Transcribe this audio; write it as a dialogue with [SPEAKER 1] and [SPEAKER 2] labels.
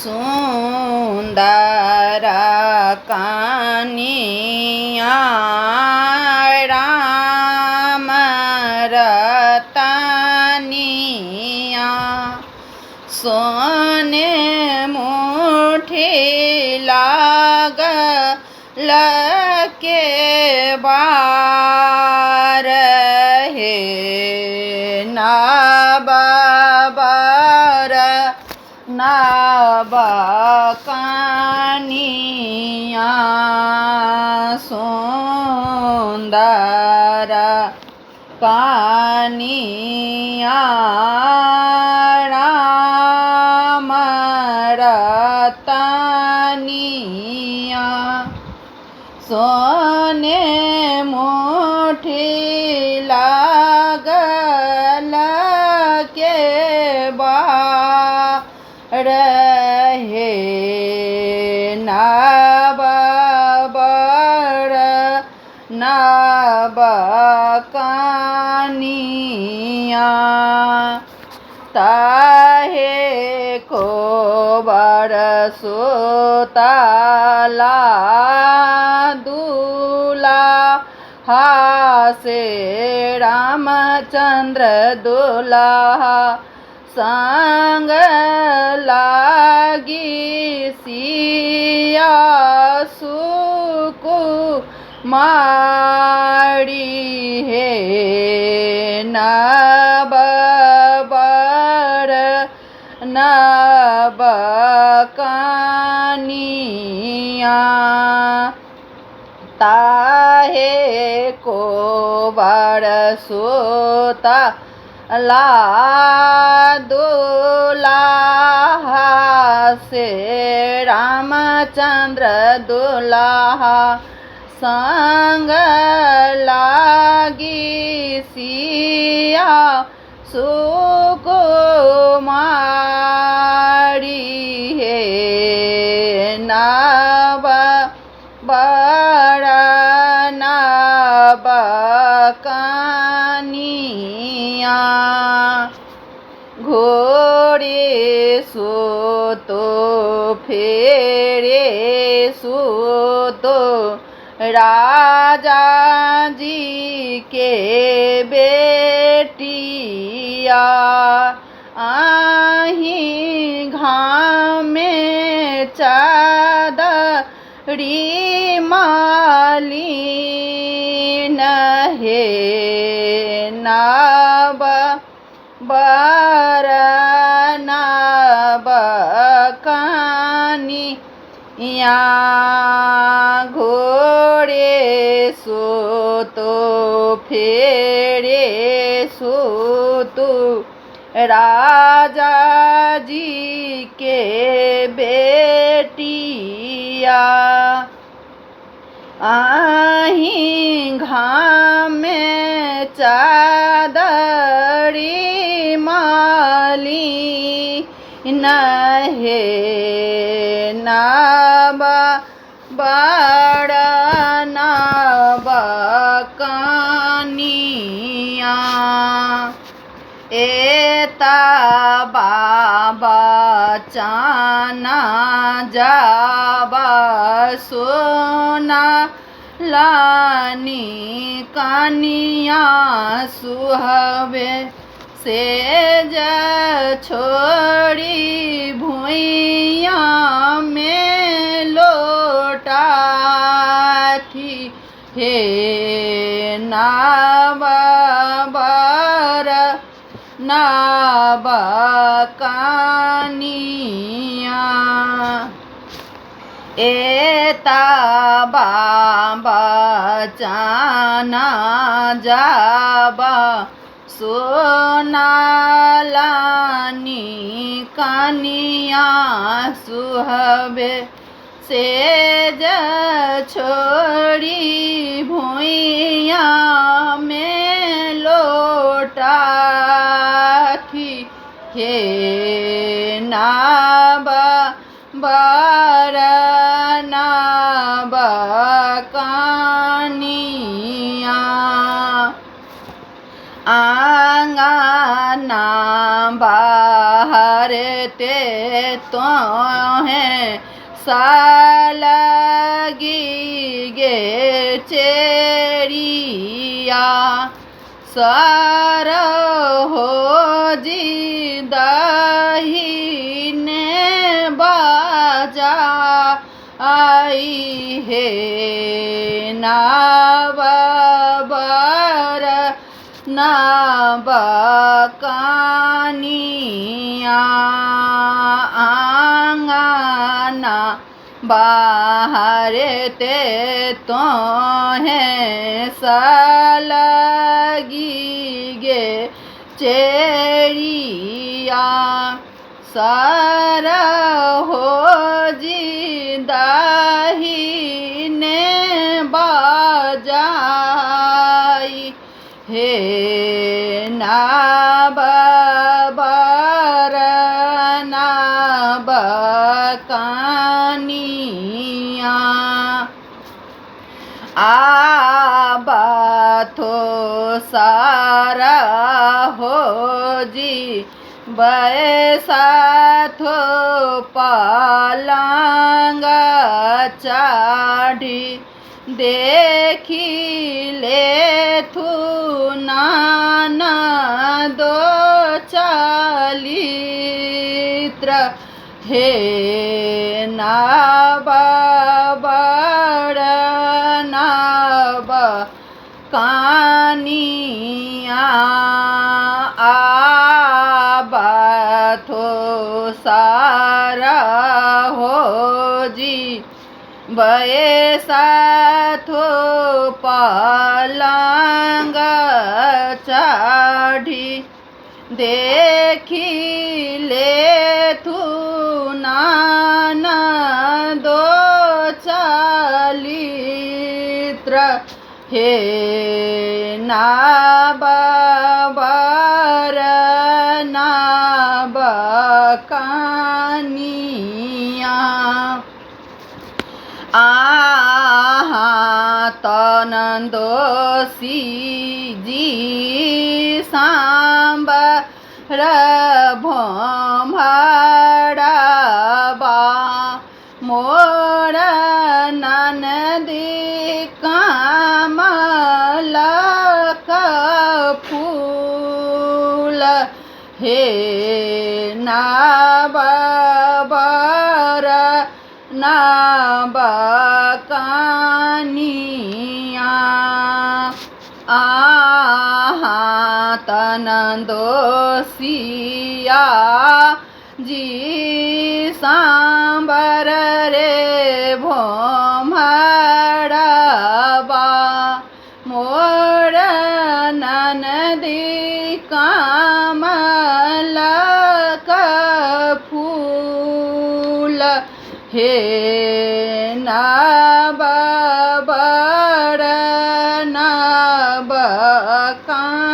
[SPEAKER 1] सुन्दर कनिया राम रतनिया सोने मुठी लाग लके बार हे नाबार नाब कनिया सुन्दर कनिया राम रतनिया सोने मुठी लागल के बार हे नाबर नाब कनिया ताहे को बर सुताला दूला हासे रामचंद्र दुल्हा संग लागी सिया सुकु मारी हे नाबर नाब कनिया ताहे को बर सुता ला दुल्हा से रामचंद्र दुल्हा संग लागी सिया सुकुमारी हे नाब बर नाब कनिया घोड़े सुतो फेरे सुतो राजा जी के बेटिया आही घामे चादरी माली हे नाब बर नाब कनिया घोड़े सुतो फेरे सुतो राजा जी के बेटिया आही घामे चादरी माली नहे नाब बड़ नाब कनिया एता बाबा चाना जाबा सोना लानी कनिया सुहवे से छोड़ी भुइया में लोटा थी हे नाब बर नाब कनिया एता बाबा चाना जाबा सोना लानी कनिया सुहबे से छोड़ी भुइया में लोटा थी हे नाब बर नाब कनिया आंगना बाहर ते तोहे सालगी गे चेरिया। सार हो जी दाहिने बाजा आई हे नाव बर नाव कानिया। आंगना बाहर ते तोहे सालगी गे चेरिया। सार हो जी दाहिने बाजाई हे नाब बर नाब कानिया। आबाथो सारा हो जी बैसाथो पलंग चढ़ी देखी ले थू नाना दो चालित्र हे नाब बर नाब कानिया। आबाथो सारा हो जी बैसाथो पलंग चढ़ी देखी ले थू नाना दो चालित्र हे नाब बर नाब कानिया। आहा तनन्दोसी जी साम्बर भोमरबा मोर ननदी कमलक फूल हे नाब बर नाब कानिया। आहा तनन्दोसिया जी सांबर रे भोमरबा मोर ननदी कमलक फूल हे नाब बर नाब कानिया।